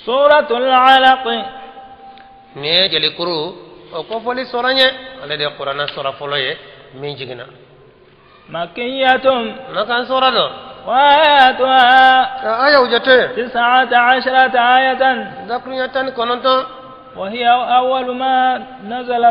Suratul Alaq. Nin ye jelikuru o kofɔli sura ye, ale de ye kuranɛ sura fɔlɔ ye min jiginna. Makiyatun. Makan sura don. Wa ayatuha. Ka ayaw jate. 19 ayatan. Dakuruɲɛ 19. Wa hiya awwalu ma nazala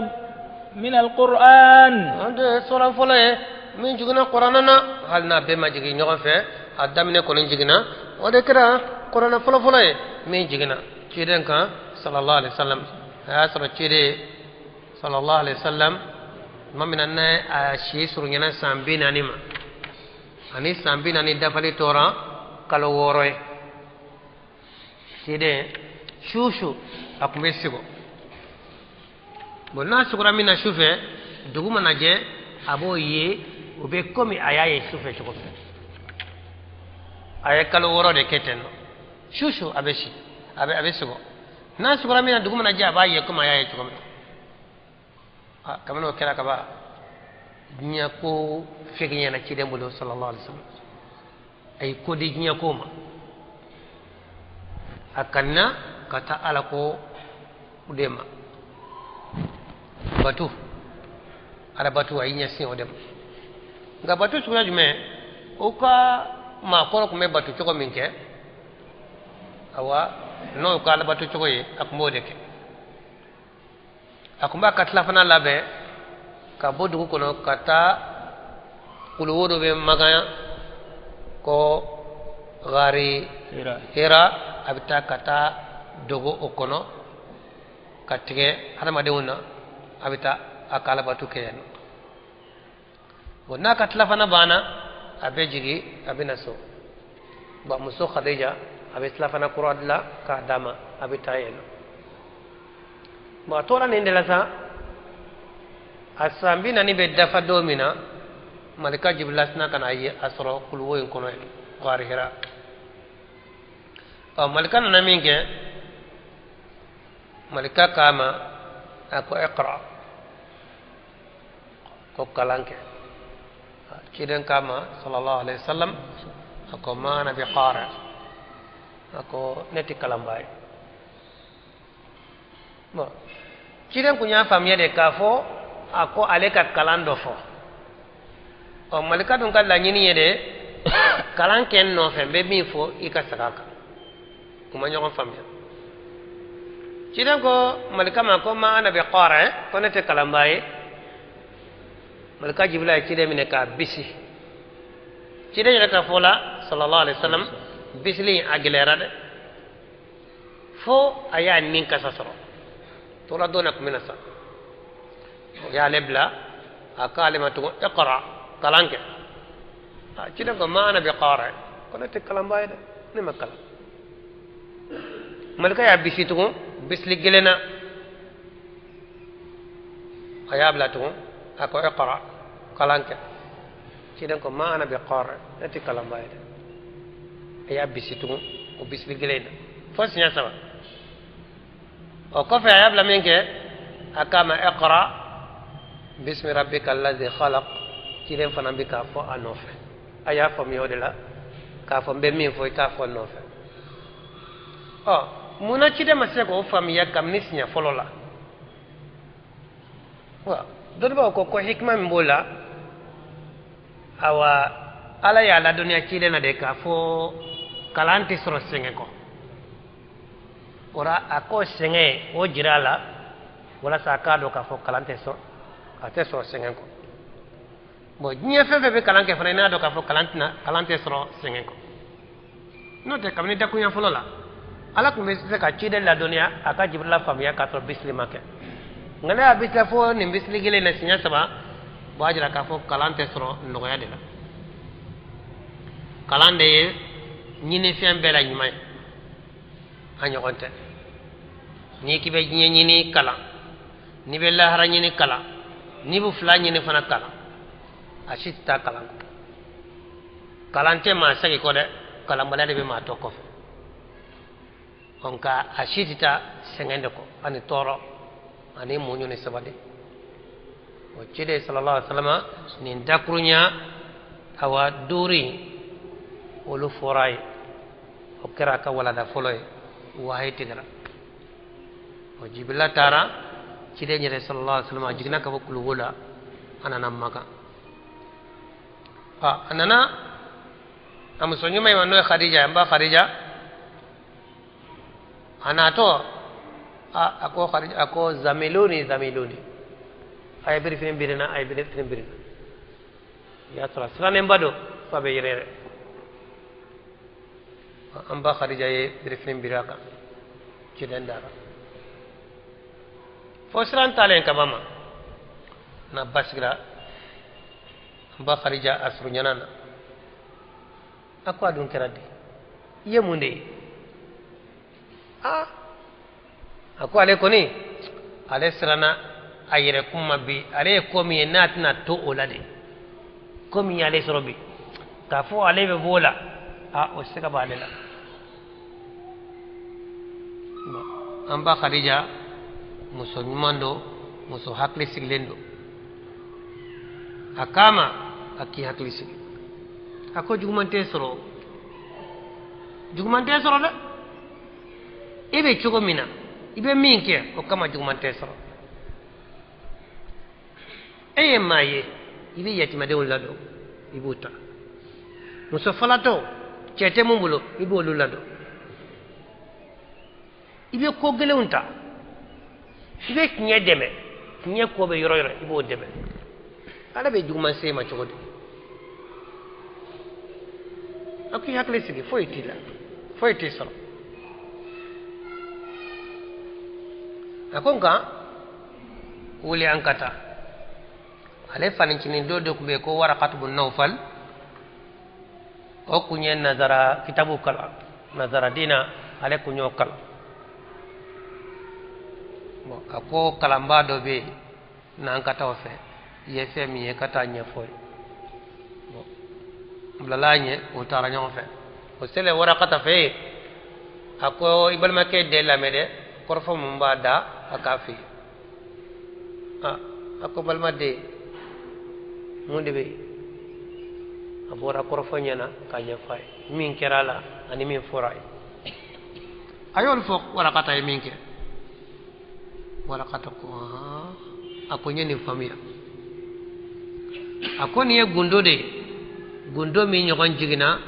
min alquran. O de ye sura fɔlɔ ye min jiginna kuranɛ na, hali n'a bɛɛ ma jigin ɲɔgɔn fɛ, a daminɛ kɔni jiginna. O de kɛra kuranɛ fɔlɔfɔlɔ ye min jiginna ciden kan sallallahu alaihi wasallam. A y'a sɔrɔ ciden sallallahu alaihi wasallam tuma min na ne a si surunyana san 40 ma, ani san 40 dafali tora kalo 6 ye, ciden su su a tun bɛ sigo. Bon, n'a sigora min na su fɛ, dugu mana jɛ, a b'o ye, o bɛ komi a y'a ye su fɛ cogo min. A ye kalo 6 de kɛ ten nɔ. Su su a bɛ si, a bɛ sigo. N'a sigora min na, dugu mana jɛ, a b'a ye komi a y'a ye cogo min na. Kabini o kɛra kaban, diɲɛ ko fɛgɛnyana ciden bolo sallallahu alaihi wasallam. A ye ko di diɲɛ ko ma, a kanna ka taa ala ko de ma, batu, ala batu, a y'i ɲɛsin o de ma. Nka batu suguya jumɛn? O ka maakɔrɔ tun bɛ batu cogo min kɛ, awa, n'o ka ala batu cogo ye, a tun b'o de kɛ. A tun b'a ka tilafana labɛn ka bɔ dugu kɔnɔ ka taa kuluwo dɔ bɛ Makan ko gari Hira. A bɛ taa ka taa dogo o kɔnɔ ka tigɛ hadamadenw na. A bɛ taa a ka alabatu kɛ yan nɔ. Bon, n'a ka tilafana banna, a bɛ jigin, a bɛ na so. Bon, muso Khadija, a bɛ tilafana kura dilan k'a d'a ma, a bɛ taa yen nɔ. Bon, a tora nin de la sa. A san 40 bɛ dafa don min na, malika Jibila sina ka na ye a sɔrɔ kuluwo in kɔnɔ yen, gari Hira. Ɔ, malika nana min kɛ, malika k'a ma, a ko iqra, ko kalan kɛ. Ciden k'a ma sallallahu alaihi wasallam, a ko ma ana bi qari, a ko ne tɛ kalanbaa ye. Bon, ciden kun y'a faamuya de k'a fɔ a ko ale ka kalan dɔ fɔ. Ɔ, malika dun ka laɲini ye de kalan kɛ n nɔfɛ, n bɛ min fɔ, i ka segin a kan. U ma ɲɔgɔn faamuya. Ciden ko malika ma ko ma ana bi qari, ko ne tɛ kalanbaa ye. Malika Jibila ye ciden minɛ k'a bisi. Ciden yɛrɛ ka fɔ la sallallahu alaihi wasallam, bisili in a gɛlɛyara dɛ, fo a y'a nin kasa sɔrɔ. Tora don na tun bɛna sa, o y'ale bila. A k'ale ma tugun iqra, kalan kɛ. A ciden ko ma ana bi qari, ko ne tɛ kalanbaa ye dɛ, ne ma kalan. Malika y'a bisi tugun, bisili gɛlɛn na. A y'a bila tugun, a ko iqra, kalan kɛ. Ciden ko ma ana bi qari, ne tɛ kalanbaa ye dɛ. A y'a bisi tugun o bisili gɛlɛn na fo siɲɛ saba. O kɔfɛ, a y'a bila min kɛ, a k'a ma iqra bismi rabbika allazi khalaq. Ciden fana bɛ k'a fɔ a nɔfɛ. A y'a faamuya o de la k'a fɔ n bɛ min fɔ, i k'a fɔ n nɔfɛ. Ɔ, mun na ciden ma se k'o faamuya kabini siɲɛ fɔlɔ la wa? Dɔnnibaaw ko hikima min b'o la, awa, ala y'a ladɔnniya ciden na de k'a fɔ kalan tɛ sɔrɔ sɛgɛn kɔ. O la, a k'o sɛgɛn o jira a la walasa a k'a dɔn k'a fɔ kalan tɛ sɔrɔ, a tɛ sɔrɔ sɛgɛn kɔ. Bon, diɲɛ fɛn fɛn bɛ kalan kɛ fana, i n'a dɔn k'a fɔ kalan tɛna, kalan tɛ sɔrɔ sɛgɛn kɔ. N'o tɛ, kabini dakunya fɔlɔ la, ala tun bɛ se ka ciden ladɔnniya a ka Jibirila faamuya k'a sɔrɔ bisili ma kɛ. Nka ne y'a bisila fo nin bisili kelen na siɲɛ saba, o b'a jira k'a fɔ kalan tɛ sɔrɔ nɔgɔya de la. Kalan de ye ɲinifɛn bɛɛ la ɲuman ye, a ɲɔgɔn tɛ. N'i k'i bɛ diɲɛ ɲini, kalan. N'i bɛ lahara ɲini, kalan. N'i bɛ fila ɲini fana, kalan. A si tɛ taa kalan kɔ. Kalan tɛ maa segin kɔ dɛ, kalanbaliya de bɛ maa tɔ kɔfɛ. Ɔ, nka a si tɛ taa sɛgɛn de kɔ, ani tɔɔrɔ ani muɲu ni sabali. O ciden sallallahu alaihi wasallam, nin dakurunya awa duuru in, olu fɔra a ye. O kɛra a ka walanda fɔlɔ ye. Wahayi tigɛra. O Jibila taara ciden yɛrɛ sallallahu alaihi wasallam, a jiginna ka bɔ kuluwo la, a nana Makan. A nana a muso ɲuman in ma, n'o ye Khadija ye, n ba Khadija. A natɔ, a ko Khadija, a ko zamiluni zamiluni, a ye birifini birina, a ye birifini birina. I y'a sɔrɔ a sirannenba don f'a bɛ yɛrɛ yɛrɛ. An ba Khadija ye birifini biri a kan, ciden dara fo siran talen kaba ma na basigira. An ba Khadija a surunyana na, a ko a dun kɛra di, i ye mun de ye? A ko ale kɔni, ale siranna a yɛrɛ kun ma bi, ale ye ko min ye n'a tɛna to o la de, ko min y'ale sɔrɔ bi, k'a fɔ ale bɛ b'o la, o tɛ se ka bɔ ale la. An ba Khadija muso ɲuman don, muso hakili sigilen don. A k'a ma, a k'i hakili sigi, a ko juguman tɛ sɔrɔ, juguman tɛ sɔrɔ dɛ. I bɛ cogo min na, i bɛ min kɛ, o kama juguman tɛ sɔrɔ. E ye maa ye, i bɛ yatimadenw ladon, i b'u ta. Muso falatɔ, cɛ tɛ mun bolo, i b'olu ladon. I bɛ ko gɛlɛnw ta, i bɛ tiɲɛ dɛmɛ, tiɲɛ ko bɛ yɔrɔ yɔrɔ, i b'o dɛmɛ. Ala bɛ juguman se e ma cogo di? A k'i hakili sigi, foyi t'i la, foyi t'i sɔrɔ. A ko nka wuli an ka taa. Ale fanincinin dɔ de tun bɛ yen ko Warakatu bun Nawfal, o kun ye nazara kitabu kalan, nazara diina, ale kun y'o kalan. Bon, a ko kalanbaa dɔ bɛ yen, n'an ka taa o fɛ, i ye fɛn min ye, ka taa ɲɛfɔ ye. Bon, bilala a ɲɛ, o taara ɲɔgɔn fɛ. O selen Warakata fɛ yen, a ko i balimakɛ den lamɛn dɛ, kɔrɔfɔ mun b'a da, a k'a f'i ye. A ko balimaden, mun de bɛ yen? A bɔra kɔrɔfɔ ɲɛna k'a ɲɛfɔ a ye min kɛra a la ani min fɔra a ye. A y'olu fɔ Warakata ye min kɛ. Warakata ko a ko n ye nin faamuya. A ko nin ye gundo de ye, gundo min ɲɔgɔn jiginna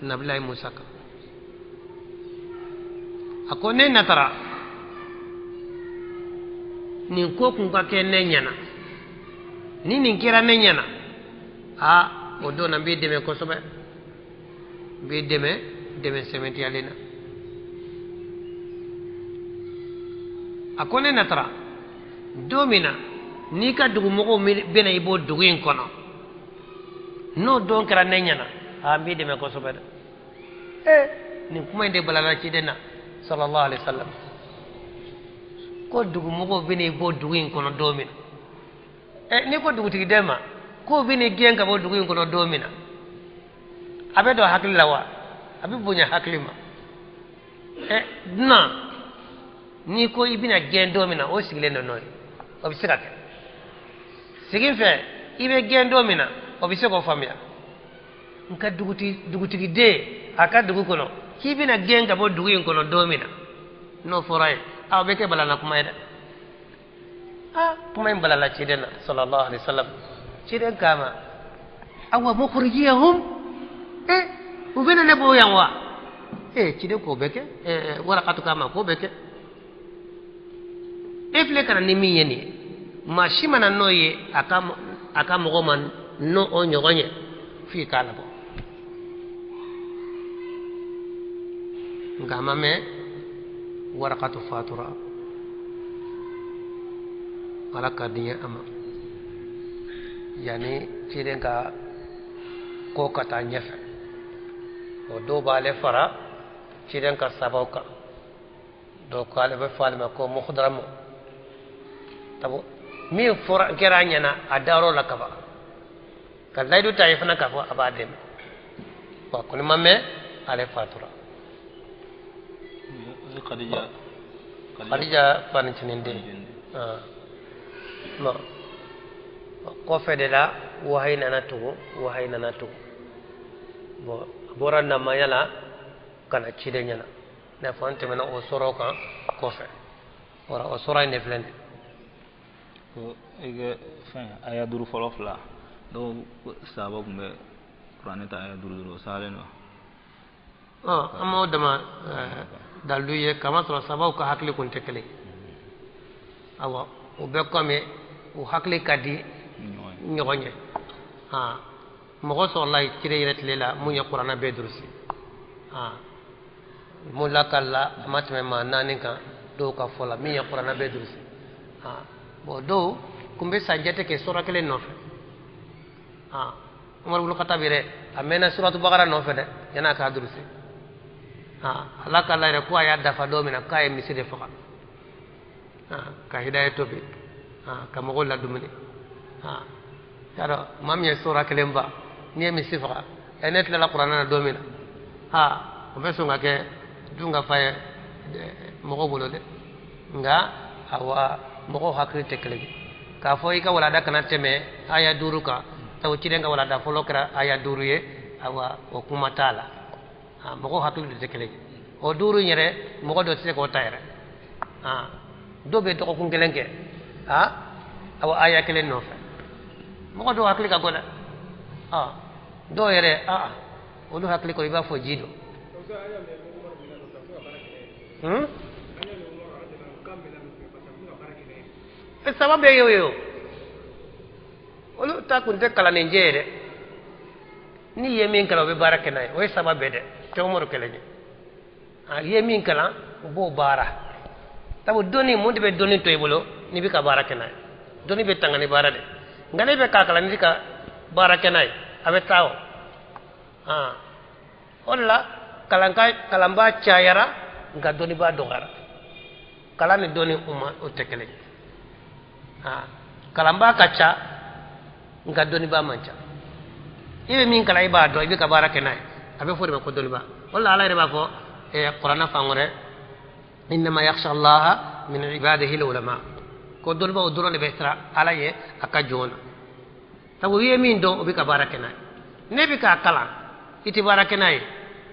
Nabilayi Musa kan. A ko ne natara nin ko kun ka kɛ ne ɲɛna, ni nin kɛra ne ɲɛna, o don na n b'i dɛmɛ kosɛbɛ, n b'i dɛmɛ dɛmɛ sɛmɛntiyalen na. A ko ne natara don min na n'i ka dugumɔgɔw bɛna i bɔ dugu in kɔnɔ, n'o don kɛra ne ɲɛna, n b'i dɛmɛ kosɛbɛ dɛ. Nin kuma in de balala ciden na sallallahu alaihi wasallam, ko dugumɔgɔw bɛna i bɔ dugu in kɔnɔ don min na. N'i ko dugutigi den ma k'o bɛna i gɛn ka bɔ dugu in kɔnɔ don min na, a bɛ don hakili la wa? A bɛ bonya hakili ma. Dunan, n'i ko i bɛna gɛn don min na, o sigilen don n'o ye, o bɛ se ka kɛ. Segin fɛ, i bɛ gɛn don min na, o bɛ se k'o faamuya. Nka dugutigi den a ka dugu kɔnɔ, k'i bɛna gɛn ka bɔ dugu in kɔnɔ don min na, n'o fɔra ye, o bɛ kɛ balana kuma ye dɛ. Kuma in balala ciden na sallallahu alaihi wasallam. Ciden kama awa mukhrijiyahum, u bɛna ne bɔ yan wa? Ciden k'o bɛ kɛ. Warakatu kama k'o bɛ kɛ. E filɛ ka na ni min ye nin ye, maa si mana n'o ye a ka mɔgɔ ma n'o o ɲɔgɔn ye, f'i k'a labɔ. Nka a ma mɛn, Warakatu fatura. Ala ka diɲɛ a ma yanni ciden ka ko ka taa ɲɛfɛ. O dɔw b'ale fara ciden ka sabaw kan, dɔw ko ale bɛ fɔ ale ma ko mukhdaramu. Tabu min fɔra kɛra a ɲɛna, a dayɔrɔ la kaban ka layidu ta ye fana k'a fɔ a b'a dɛmɛ wa. Kɔni ma mɛn, ale fatura. Khadija. Khadija fanicinin den. Bon, kɔfɛ de la wahayi nana tugu, wahayi nana tugu. Bon, a bɔra namaya la ka na ciden ɲɛna. N'a fɔ an tɛmɛna o sɔrɔ kan kɔfɛ. Wala o sɔrɔ in de filɛ nin ye. Ko i kɛ fɛn aya duuru fɔlɔ fila dɔw sahaba tun bɛ kuranɛ ta aya duuru duuru o sahalen don. An m'o dama dalilu ye kama sɔrɔ sahabaw ka hakili kun tɛ kelen. Awa o bɛɛ kɔmi u hakili ka di ɲɔgɔn ye. Mɔgɔ sɔrɔla cire yɛrɛ tile la mun ye kuranɛ bɛɛ durusi. Mun lakalila a ma tɛmɛ maa naani kan dɔw ka fɔ la min ye kuranɛ bɛɛ durusi. Bon dɔw kun bɛ san jate kɛ sura kelen nɔfɛ. Umar ibn Khattab yɛrɛ a mɛnna suratu Bakara nɔfɛ dɛ yan'a k'a durusi. Ala ka la yɛrɛ ko a y'a dafa don min na k'a ye misi de faga. Ka hidaya tobi. Ka mɔgɔw ladumuni. Y'a maa min ye sura kelen ba n'i ye misi faga ne tilala kuranɛ na don min na o bɛ sɔn ka kɛ dun ka fa ye mɔgɔw bolo dɛ. Nka awa mɔgɔw hakili tɛ kelen ye. K'a fɔ i ka walada kana tɛmɛ aya duuru kan sabu ciden ka walada fɔlɔ kɛra aya duuru ye awa o kuma t'a la. Mɔgɔw hakili de tɛ kelen ye. O duuru in yɛrɛ mɔgɔ dɔ tɛ se k'o ta yɛrɛ. Dɔw bɛ dɔgɔkun kelen kɛ awa aya kelen nɔfɛ. Mɔgɔ dɔw hakili ka go dɛ. Dɔw yɛrɛ olu hakili kɔ i b'a fɔ ji don. Saba bɛɛ ye o ye o. Olu ta kun tɛ kalandenjɛ ye dɛ. N'i ye min kalan o bɛ baara kɛ n'a ye o ye saba bɛɛ dɛ. Tɛ Umaru kelen ye. I ye min kalan o b'o baara. Sabu dɔnni mun de bɛ dɔnni to i bolo n'i bɛ ka baara kɛ n'a ye. Dɔnni bɛ tanga ni baara de. Nka n'e bɛ k'a kalan n'i ka baara kɛ n'a ye a bɛ taa o. O de la kalanbaa cayara nka dɔnnibaa dɔgɔyara. Kalan ni dɔnni o tɛ kelen ye. Kalanbaa ka ca nka dɔnnibaa man ca. I bɛ min kalan i b'a dɔn i bɛ ka baara kɛ n'a ye a bɛ fɔ o de ma ko dɔnnibaa. O de la Ala yɛrɛ b'a fɔ kuranɛ fan wɛrɛ innama yakhsha Allaha min ibadihi al-ulama ko dɔnnibaaw dɔrɔn de bɛ siran Ala ye a ka jɔn na. Sabu i ye min dɔn o bɛ ka baara kɛ n'a ye. Ne bɛ k'a kalan i tɛ baara kɛ n'a ye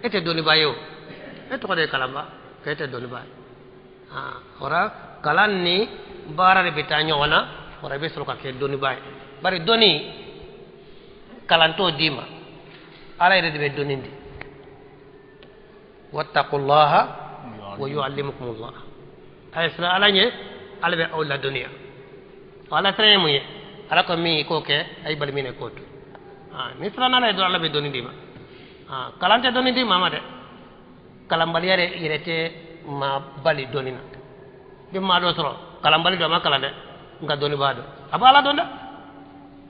e tɛ dɔnnibaa ye o. E tɔgɔ de ye kalanbaa e tɛ dɔnnibaa ye. O la kalan ni baara de bɛ taa ɲɔgɔn na o la i bɛ sɔrɔ ka kɛ dɔnnibaa ye. Bari dɔnni kalan t'o d'i ma Ala yɛrɛ de bɛ dɔnni di. Wattaqullaha wa yu'allimukumullah. A ye siran Ala ɲɛ Ala bɛ aw ladɔnniya. Ala siran ye mun ye? Ala ko min i k'o kɛ a y'i bali min na i k'o to. Ni siranna Ala ye dɔrɔn Ala bɛ dɔnni d'i ma. Kalan tɛ dɔnni di maa ma dɛ. Kalanbaliya yɛrɛ tɛ maa bali dɔnni na. Ni maa dɔ sɔrɔ kalanbali don a ma kalan dɛ nka dɔnni b'a dɔn. A b'a Ala dɔn dɛ.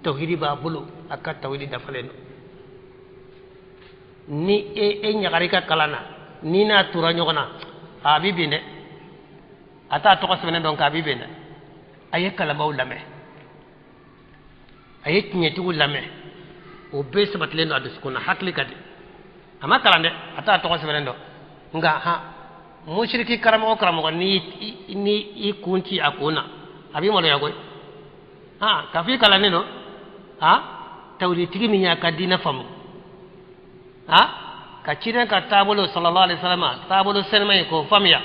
Tawhidi b'a bolo a ka tawhidi dafalen don. Ni e ɲagara i ka kalan na n'i n'a tura ɲɔgɔn na a b'i bin dɛ. A t'a tɔgɔ sɛbɛnnen dɔn k'a b'i bin dɛ. A ye kalanbaaw lamɛn. A ye tiɲɛtigiw lamɛn. O bɛɛ sabatilen don a dusukun na hakili ka di. A ma kalan dɛ a t'a tɔgɔ sɛbɛnnen dɔn nka musiriki karamɔgɔ karamɔgɔ ni i kun ci a kun na a b'i maloya koyi. K'a fɔ i kalannen don tawhiditigi min y'a ka diinɛ faamu ka ciden ka taabolo sallallahu alaihi wasallam taabolo sɛnɛma ye k'o faamuya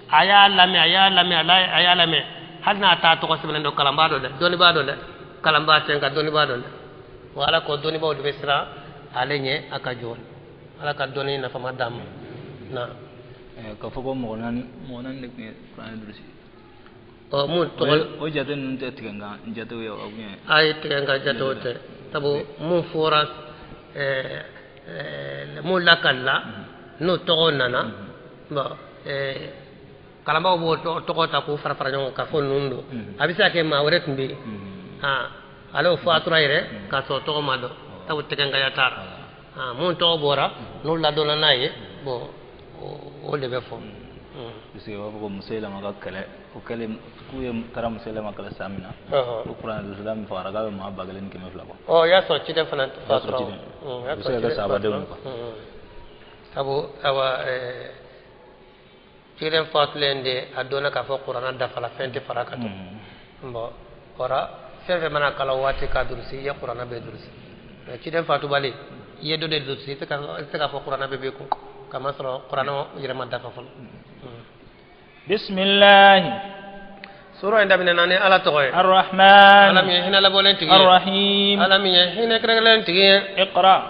a y'a lamɛn a y'a lamɛn a y'a lamɛn hali n'a t'a tɔgɔ sɛbɛnnen dɔn kalanbaa dɔn dɛ dɔnnibaa dɔn dɛ kalanbaa tɛ nka dɔnnibaa dɔn dɛ. Wa Ala ko dɔnnibaaw de bɛ siran ale ɲɛ a ka jɔn. Ala ka dɔnni nafama d'an ma. Na k'a fɔ ko mɔgɔ naani de tun ye kuranɛ durusi. Mun tɔgɔ o jate ninnu tɛ tigɛ n kan jatew ye wa ou bien? Ayi tigɛ n kan jatew tɛ. Sabu mun fɔra mun lakalila n'o tɔgɔ nana bon kalanbaaw b'o tɔgɔ ta k'o fara fara ɲɔgɔn kan k'a fɔ ninnu don. A bɛ se ka kɛ maa wɛrɛ tun bɛ yen. Ale fatura yɛrɛ k'a sɔrɔ tɔgɔ ma dɔn sabu tigɛnkaya t'a la. Mun tɔgɔ bɔra n'o ladɔnna n'a ye bon o de bɛ fɔ. Parce que u b'a fɔ ko Musaylama ka kɛlɛ o kɛlen k'u ye taara Musaylama kɛlɛ san min na ko kuranɛ durusila min fagara k'a bɛ maa 1200 bɔ. O y'a sɔrɔ ciden fana fatura o. O bɛ se ka kɛ sahabadenw quoi. Sabu awa ciden fatulen de a dɔnna k'a fɔ kuranɛ dafala fɛn tɛ fara kan tugun. Bon o fɛn fɛn mana kalan waati k'a durusi i ye kuranɛ bɛɛ durusi. Ciden fatubali i ye dɔ de durusi i tɛ se k'a fɔ kuranɛ bɛɛ b'i kun. Kamasɔrɔ kuranɛ yɛrɛ ma dafa fɔlɔ. Bisimilahi. Sura in daminɛna ni Ala tɔgɔ ye. Arrahman. Ala min ye hinɛ labɔlen tigi ye. Arrahim. Ala min ye hinɛ kɛrɛnkɛrɛnlen tigi ye. Iqra.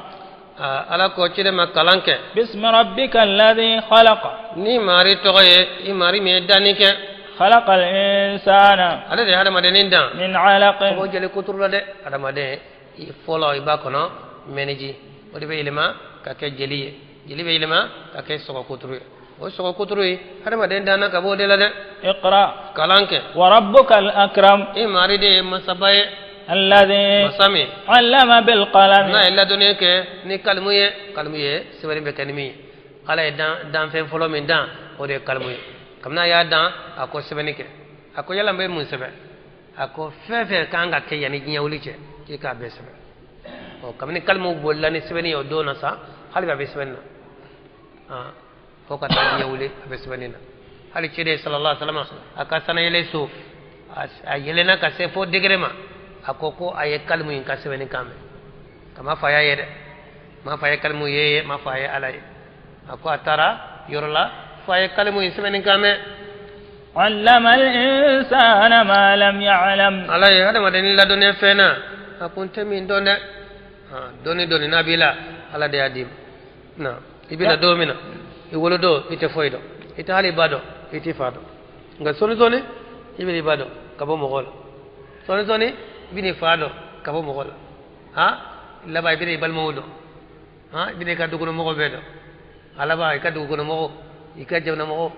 Ala ko ciden ma kalan kɛ. Bismi rabbika alladhi khalaqa. Ni mari tɔgɔ ye i mari min ye danni kɛ. Khalaqa al-insana. Ale de ye hadamadennin dan. Min alaqin. O jeli kuturu la dɛ hadamaden i fɔlɔ i b'a kɔnɔ mɛniji o de bɛ yɛlɛma ka kɛ jeli ye jeli bɛ yɛlɛma ka kɛ sɔgɔ kuturu ye o sɔgɔ kuturu ye hadamaden danna ka bɔ o de la dɛ. Iqra. Kalan kɛ. Wa rabbuka al-akram. I mari de ye masaba ye. Alladhi. Masa min. Allama bil qalam. N'a ye ladɔnniya kɛ ni kalimu ye kalimu ye sɛbɛnni bɛ kɛ ni min ye Ala ye danfɛn fɔlɔ min dan o de ye kalimu ye kabini a y'a dan a ko sɛbɛnni kɛ a ko yala n bɛ mun sɛbɛn a ko fɛn fɛn kan ka kɛ yanni diɲɛ wuli cɛ k'i k'a bɛɛ sɛbɛn ɔ kabini kalimu bolila ni sɛbɛnni ye o don na sa hali bi a bɛ sɛbɛnni na fo ka taa diɲɛ wuli a bɛ sɛbɛnni na hali ciden sallallahu alaihi wa sallam a ka sanayɛlɛ so a yɛlɛnna ka se fo degré ma a ko ko a ye kalimu in ka sɛbɛnni kan mɛn ka ma fa y'a ye dɛ ma fa ye kalimu ye ma fa ye Ala ye a ko a taara yɔrɔ la fo a ye kalimu in sɛbɛnni kan mɛn. Allama al-insana ma lam ya'lam. Ala ye hadamaden ladɔnniya fɛn na a kun tɛ min dɔn dɛ dɔnni dɔnni n'a b'i la Ala de y'a d'i ma na i bɛna don min na i wolo don i tɛ foyi dɔn i tɛ hali i ba dɔn i t'i fa dɔn nka sɔɔni sɔɔni i bɛna i ba dɔn ka bɔ mɔgɔ la sɔɔni sɔɔni i bɛna i fa dɔn ka bɔ mɔgɔ la han laban i bɛna i balimaw dɔn han i bɛna i ka dukɔnɔmɔgɔw bɛɛ dɔn a laban i ka dugukɔnɔmɔgɔw i ka jamanamɔgɔw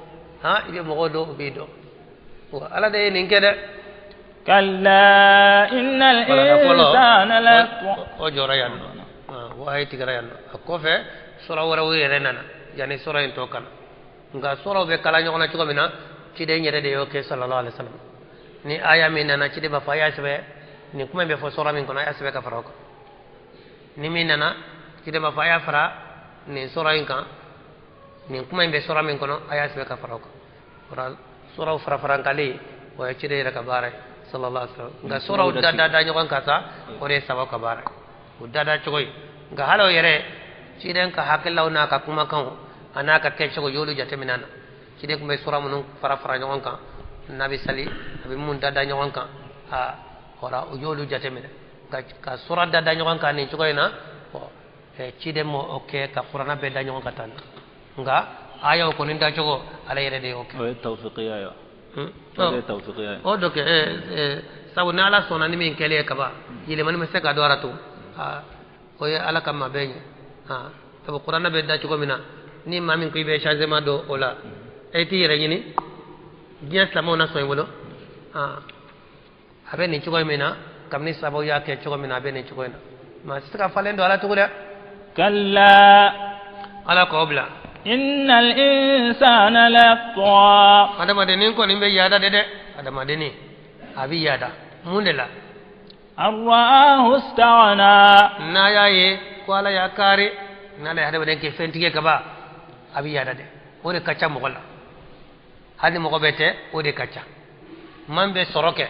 han i bɛ mɔgɔw dɔn u b'i dɔn wa Ala de ye nin kɛ dɛ. Kalla innal insana la. O jɔra yan nɔ wahayi tigɛra yan nɔ a kɔfɛ sura wɛrɛw yɛrɛ nana yanni sura in tɔ kana nka suraw bɛ kala ɲɔgɔn na cogo min na ciden yɛrɛ de y'o kɛ sallallahu alaihi wa sallam ni aya min nana ciden b'a fɔ a y'a sɛbɛn nin kuma in bɛ fɔ sura min kɔnɔ a y'a sɛbɛn ka fara o kan ni min nana ciden b'a fɔ a y'a fara nin sura in kan nin kuma in bɛ sura min kɔnɔ a y'a sɛbɛn ka fara o kan suraw fara farankali o ye ciden yɛrɛ ka baara ye sallallahu alaihi wa sallam nka suraw da da da ɲɔgɔn kan sa o de ye sababu ka baara ye o da da cogo ye nka hali o yɛrɛ ciden ka hakililaw n'a ka kumakanw a n'a ka kɛcogo y'olu jateminɛ na ciden tun bɛ sura minnu fara fara ɲɔgɔn kan n'a bɛ sali a bɛ mun da da ɲɔgɔn kan a wala o y'olu jateminɛ ka sura da da ɲɔgɔn kan nin cogo in na ciden m'o o kɛ ka kuranɛ bɛɛ da ɲɔgɔn kan tan nka ayaw kɔni dacogo Ala yɛrɛ de y'o kɛ. O ye tawfiqiya ye wa. O ye tawfiqiya ye. O dɔ kɛ sabu ni Ala sɔnna ni min kɛlen ye kaban yɛlɛmani bɛ se ka don a la tugun o ye Ala ka mabɛn ye sabu kuranɛ bɛ da cogo min na ni maa min ko i bɛ changement don o la e t'i yɛrɛ ɲini diɲɛ silamɛw na sɔn i bolo a bɛ nin cogo min na kabini sababu y'a kɛ cogo min na a bɛ nin cogo in na maa tɛ se ka falen don a la tugun dɛ. Kalla. Ala k'o bila. Innal insana layatgha. Hadamadennin kɔni bɛ yaada de dɛ hadamadennin a bɛ yaada mun de la. An ra'ahu istaghna. N'a y'a ye ko Ala y'a kari n'Ala ye hadamaden kɛ fɛntigi ye kaban a bɛ yaada dɛ o de ka ca mɔgɔ la hali ni mɔgɔ bɛɛ tɛ o de ka ca man bɛ sɔrɔ kɛ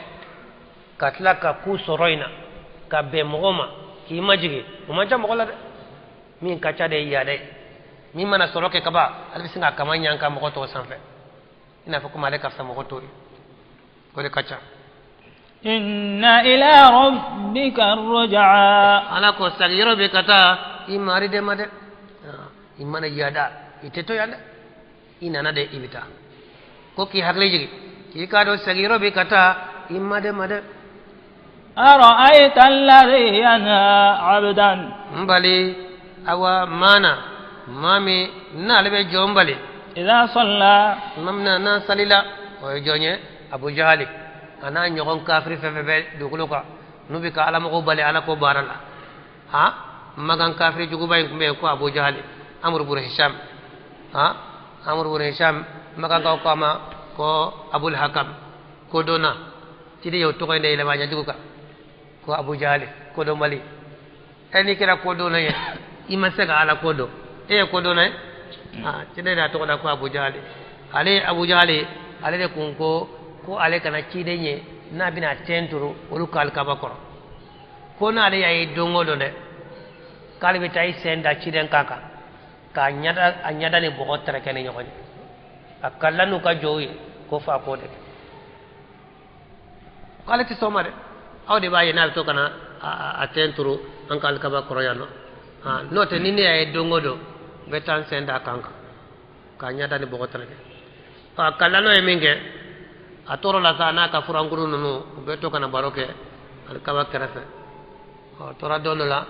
ka tila ka ku sɔrɔ in na ka bɛn mɔgɔ ma k'i majigin o man ca mɔgɔ la dɛ min ka ca de ye yaada ye min mana sɔrɔ kɛ kaban ale bɛ sin ka kama ɲanka mɔgɔ tɔw sanfɛ i n'a fɔ komi ale ka fisa mɔgɔ tɔw ye o de ka ca. Inna ila rabbika ruj'a. Ala ko sagi yɔrɔ bɛ ka taa i mari de ma dɛ i mana yaada i tɛ to yan dɛ i nana de i bɛ taa ko k'i hakili jigin k'i k'a dɔn sagi yɔrɔ bɛ ka taa i ma de ma dɛ. Ara'ayta alladhi yanha 'abdan. N bali awa maana maa min n'ale bɛ jɔn bali. Idha salla. Maa min n'a salila o ye jɔn ye Abu Jahali a n'a ɲɔgɔn kafiri fɛn fɛn bɛ dugukolo kan n'u bɛ ka alamɔgɔw bali ala ko baara la han magan kafiri juguba in tun bɛ yen ko Abu Jahali Amr bun Hisham han Amr bun Hisham magankaw ko a ma ko Abul Hakam ko donna ciden y'o tɔgɔ in de yɛlɛma a ɲɛjugu kan ko Abu Jahali ko dɔnbali e n'i kɛra ko donna ye i ma se ka ala ko dɔn e ye ko donna ye ciden de y'a tɔgɔ da ko Abu Jahali ale Abu Jahali ale de kun ko ko ale kana ciden ye n'a bɛna tɛn turu olu ka alikaba kɔrɔ ko n'ale y'a ye don o don dɛ k'ale bɛ taa i sen da ciden kan kan K'a ɲada a ɲada ni bɔgɔ tɛrɛkɛ ni ɲɔgɔn ye a kala n'u ka jɔw ye ko fa k'o de kɛ k'ale tɛ sɔn o ma dɛ aw de b'a ye n'a bɛ to ka na a tɛn turu an ka alikaba kɔrɔ yan nɔ n'o tɛ ni ne y'a ye don o don n bɛ taa n sen d'a kan kan k'a ɲada ni bɔgɔ tɛrɛkɛ a kala n'o ye min kɛ a tor'o la sa n'a ka furankuru ninnu u bɛ to ka na baro kɛ alikaba kɛrɛfɛ a tora don dɔ la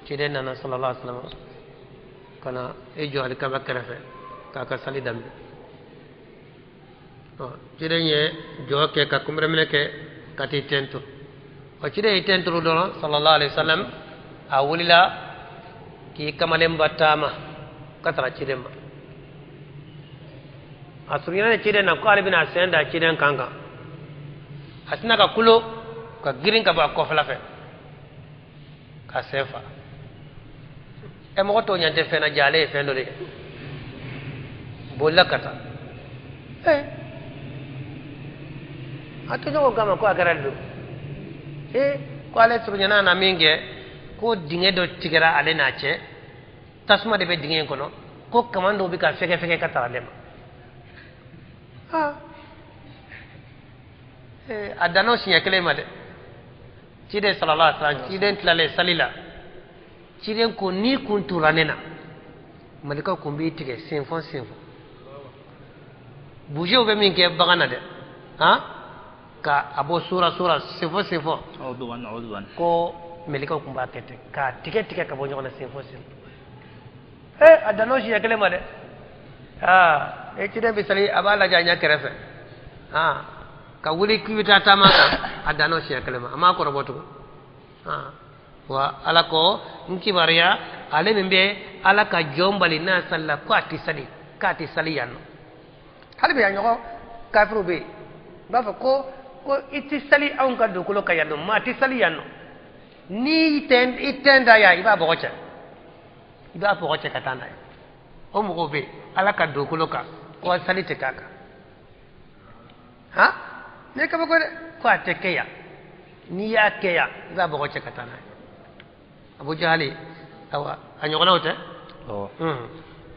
ciden nana sallallahu alaihi wasallam ka na i jɔ alikaba kɛrɛfɛ k'a ka sali daminɛ ciden ye jɔ kɛ ka kunbɛrɛminɛ kɛ ka t'i ten turu ɔ ciden y'i ten turu dɔrɔn sallallahu alaihi wasallam a wulila k'i kamalenba taama ka taga ciden ma a surunyana ciden na ko ale bɛna a sen da ciden kan kan a sina ka kulo ka girin ka bɔ a kɔfɛla fɛ ka sen fa ɛ mɔgɔ tɔw ɲɛ tɛ fɛn na ja ale ye fɛn dɔ de ye bolila ka taa ɛ a tɔɲɔgɔn kama ko a kɛra don ee ko ale surunyana na min kɛ ko dingɛ dɔ tigɛra ale n'a cɛ tasuma de bɛ dingɛ in kɔnɔ ko kaman dɔw bɛ ka fɛgɛ fɛgɛ ka taa ale ma a danna o siɲɛ kelen ma dɛ ciden sallallahu alaihi wasallam ciden tilalen sali la ciden ko n'i kun tura ne na malikaw kun b'i tigɛ senfɔ senfɔ bujew bɛ min kɛ bagan na dɛ han ka a bɔ sura sura senfɔ senfɔ ko malikaw kun b'a kɛ ten k'a tigɛ tigɛ ka bɔ ɲɔgɔn na senfɔ senfɔ a danna o siɲɛ kelen ma dɛ e ciden bɛ sali a b'a lajɛ a ɲɛ kɛrɛfɛ ka wuli k'i bɛ taa taama kan a danna o siɲɛ kelen ma a m'a kɔrɔbɔ tugun wa ala ko n kibaruya ale min bɛ ala ka jɔn bali n'a salila ko a tɛ sali k'a tɛ sali yan nɔ hali bi a ɲɔgɔn kafiriw bɛ yen n b'a fɔ ko ko i tɛ sali anw ka dugukolo kan yan nɔ maa tɛ sali yan nɔ n'i i tɛn da yan i b'a bɔgɔ cɛ i b'a bɔgɔ cɛ ka taa n'a ye o mɔgɔw bɛ yen ala ka dugukolo kan ko sali tɛ k'a kan han ne ye kabako dɛ ko a tɛ kɛ yan n'i y'a kɛ yan i b'a bɔgɔ cɛ ka taa n'a ye Abu Jahali awa a ɲɔgɔnnaw tɛ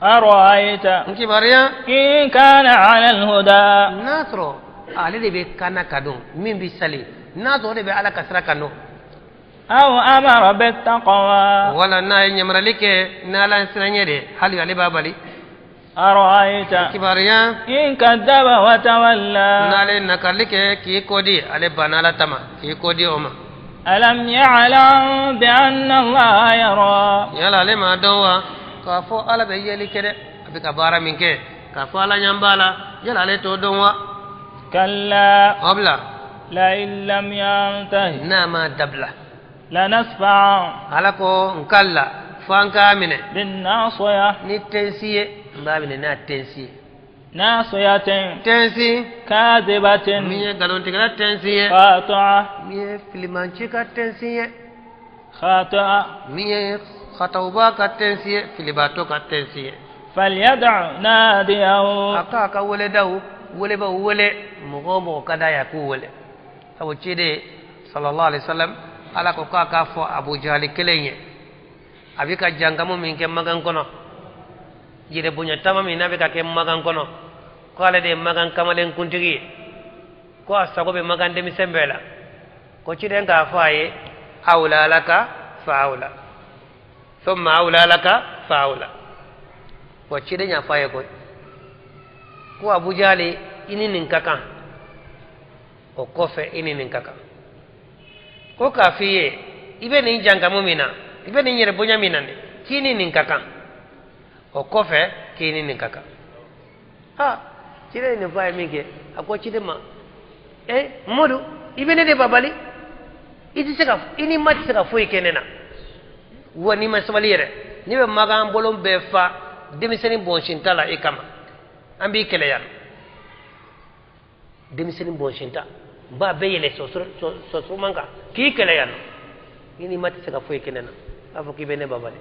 ara'ayta n kibaruya in kana ala alhuda n'a sɔrɔ ale de bɛ kana ka don min bɛ sali n'a sɔrɔ o de bɛ ala ka sira kan don aw amara bittaqwa wala n'a ye ɲamarali kɛ n'ala siranɲɛ de hali ale b'a bali ara'ayta kibaruya in kadaba wa tawalla n'ale nakali kɛ k'i kɔ di ale banna ala ta ma k'i kɔ di o ma alam ya'lam bi anna allaha yara yala ale m'a dɔn wa k'a fɔ ala bɛ yeli kɛ dɛ a bɛ ka baara min kɛ k'a fɔ ala ɲɛ b'a la yala ale t'o dɔn wa kalla o bila la in lam yantahi n'a ma dabila lanasfa'an ala ko n kalla fo an k'a minɛ binnasiya ni tensi ye n b'a minɛ n'a tensi ye nasiyatin tensi kadhibatin min ye nkalontigɛla tensi ye khati'a min ye filimanci ka tensi ye khati'a min ye xatawba ka tensi ye filibaatɔ ka tensi ye falyad'u nadiyahu a k'a ka weledaw welebaw wele mɔgɔ o mɔgɔ ka d'a ye a k'u wele sabu ciden sallallahu alaihi wasallam ala ko k'a k'a fɔ Abu Jahali kelen ye a bɛ ka jankamu min kɛ magan kɔnɔ yɛrɛ bonya taama min n'a bɛ ka kɛ magan kɔnɔ ko ale de ye magan kamalen kuntigi ye ko a sago bɛ magan denmisɛn bɛɛ la ko ciden k'a fɔ a ye awla laka fa awla thumma awla laka fa awla wa ciden y'a fɔ a ye koyi ko Abu Jahali i ni nin ka kan o kɔfɛ i ni nin ka kan ko k'a f'i ye i bɛ nin jankamu min na i bɛ nin yɛrɛ bonya min na k'i ni nin ka kan o kɔfɛ k'i ni nin ka kan ha ciden ye nin fɔ a ye min kɛ a ko ciden ma e Modu i bɛ ne de babali i tɛ se ka i ni ma tɛ se ka foyi kɛ ne na wa n'i ma sabali yɛrɛ ne bɛ magan bolo bɛɛ fa denmisɛnnin bɔnsinta la i kama an b'i kɛlɛ yan denmisɛnnin bɔnsinta n b'a bɛɛ yɛlɛ sɔsɔman kan k'i kɛlɛ yan nɔ i ni ma tɛ se ka foyi kɛ ne na a fɔ k'i bɛ ne babali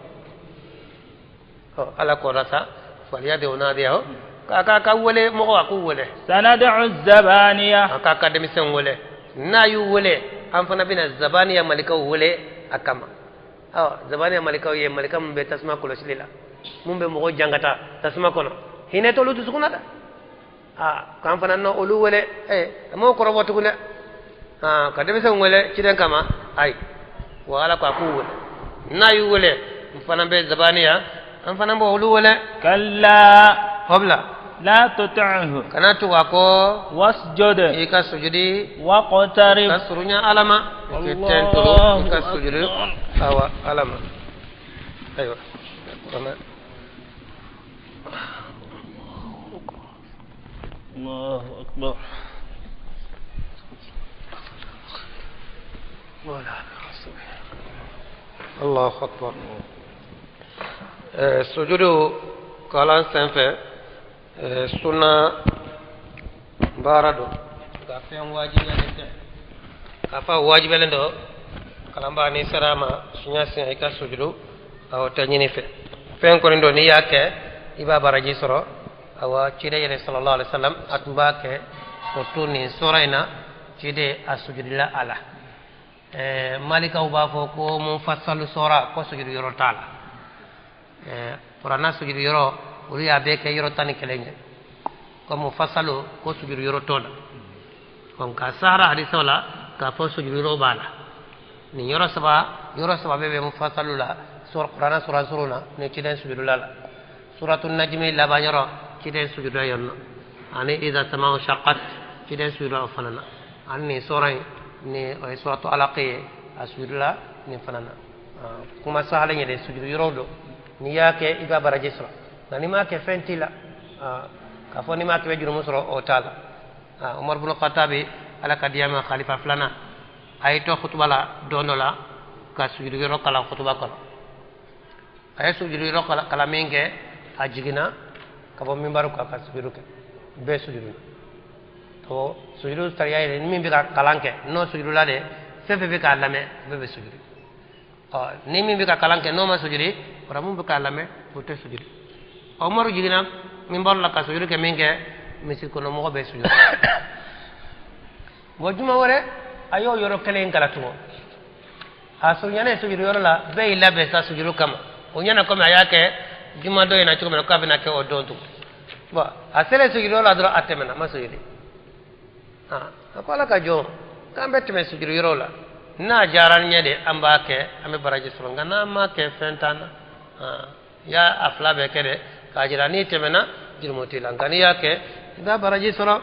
ɔ ala kɔrɔ sa falyad'u nadiyahu k'a k'a ka wele mɔgɔ a k'u wele sanad'u zabaniya a k'a ka denmisɛnw wele n'a y'u wele an fana bɛna zabaniya malikaw wele a kama ɔ zabaniya malikaw ye malika min bɛ tasuma kɔlɔsili la Mun bɛ mɔgɔ jangata tasuma kɔnɔ, hinɛ t'olu dusukun na dɛ. Aa, k'an fana na olu wele, a m'o kɔrɔbɔ tugun dɛ. Aa, ka denmisɛnw wele ciden kama, ayi wa Ala ko a k'u wele. N'a y'u wele, n fana bɛ zabaniya, an fana b'olu olu wele. Kalla. Hɔbila. La tuti'hu. Kana tugu a kɔ. Wasjud. I ka sujudi. Waqtarib. Ka surunya Ala ma. I ka tɛn turu, i ka sujudi awa Ala ma. Ayiwa. Allahu akbar. Voilà. Allahu akbar. Sujudu kalan senfɛ, sunna baara don, nka fɛn wajibiyalen tɛ. K'a fɔ a wajibiyalen don, kalanbaa n'i sera a ma siɲɛ siɲɛ i ka sujudu, awɔ, tɛ ɲini fɛ. Fɛn kɔni don, n'i y'a kɛ i b'a baraji sɔrɔ. Awa, ciden yɛrɛ sallallahu alaihi wasallam a tun b'a kɛ, surtout nin sura in na, ciden a sujudila a la. Malikaw b'a fɔ ko munfasalu sura, ko sujudu yɔrɔ t'a la. Kuranna sujudu yɔrɔ, olu y'a bɛɛ kɛ yɔrɔ 11 ye, ko munfasalu ko sujudu yɔrɔ t'o la. Donc ka sahara hadisaw la k'a fɔ sujudu yɔrɔ b'a la, nin yɔrɔ saba, yɔrɔ saba bɛɛ bɛ munfasalu la, kuranna sura surun na ni ciden sujudula la. Suratu najmi laban yɔrɔ, ciden sujudula yen nɔ, ani iza samau shaqqat, ciden sujudula o fana na, ani nin sura in ni o ye suratu alaq ye, a sujudula nin fana na. Kuma sahalen yɛrɛ, sujudu yɔrɔ don, n'i y'a kɛ i b'a baraji sɔrɔ, nka n'i m'a kɛ fɛn t'i la. K'a fɔ n'i m'a kɛ i bɛ jurumu sɔrɔ, o t'a la. Umar bin Khattabi, Ala ka diya ma, khalifa filanan, a y'i to kutuba la don dɔ la ka sujudu yɔrɔ kalan kutuba kɔnɔ. A ye sujudu yɔrɔ kalan min kɛ, a jiginna ka bɔ minbaru kan ka sujudu kɛ, bɛɛ sujudu. To sujudu sariya yɛrɛ, ni min bɛ ka kalan kɛ n'o sujudula de, fɛn fɛn bɛ k'a lamɛn bɛɛ bɛ sujudu. Ɔ, ni min bɛ ka kalan kɛ n'o ma sujudi, wara mun bɛ k'a lamɛn o tɛ sujudi. Ɔ, Umaru jiginna minbaru la ka sujudu kɛ min kɛ, misiri kɔnɔ mɔgɔ bɛɛ sujudu. Bon, juma wɛrɛ a y'o yɔrɔ kelen in kalan tugun. A surunyalen sujudu yɔrɔ la, bɛɛ y'i labɛn sa sujudu kama. O ɲɛna komi a y'a kɛ juma dɔ in na cogo min na, k'a bɛna kɛ o don tugun. Bon, a selen sujudu yɔrɔ la dɔrɔn, a tɛmɛna, a ma sujudi. A ko Ala ka jɔn, k'an bɛ tɛmɛ sujudu yɔrɔ la, n'a diyara an ɲɛ de an b'a kɛ, an bɛ baraji sɔrɔ, nka n'an m'a kɛ fɛn t'an na. I y'a a fila bɛɛ kɛ dɛ, k'a jira n'i tɛmɛna jurumu t'i la, nka n'i y'a kɛ i b'a baraji sɔrɔ.